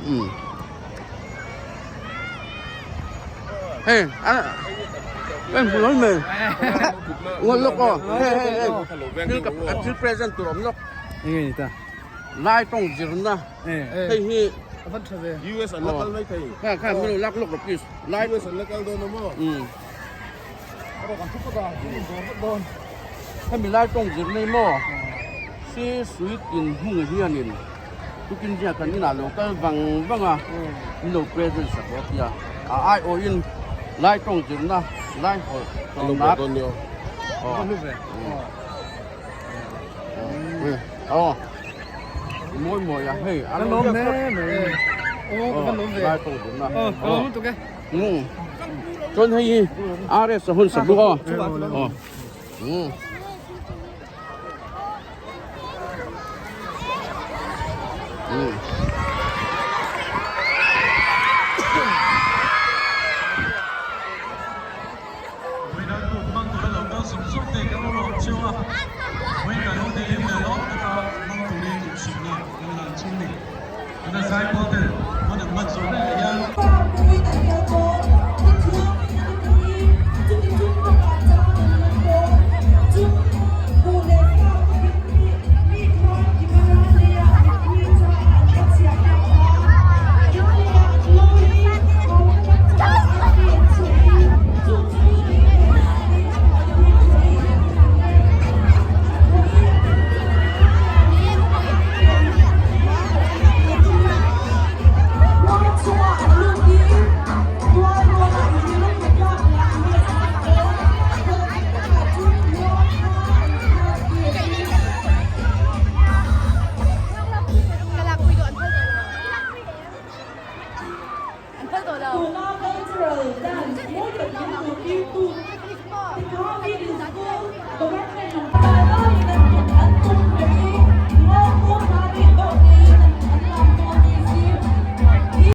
Umm hei a hei hmu mai mai ngawi lawk aw hei hei hei thil ka thil present tur awm lawk enge ni ta lai tawng zirna hei hi US an la kal mai thei kha kha min lo lak lawk rawh please lai US an la kal dawn a maw umm hemi lai tawng zirna hi maw si sweet in hung hianin Tukin zia kan inah lo kal vang vang a, min lo present sak rawh tia a aiawhin lai tawng zirna lai hawlh tlawmnak aw mawi mawi a hei a lo lawm lai tawng zirna chuan hei hi RS a hun sak bawk aw.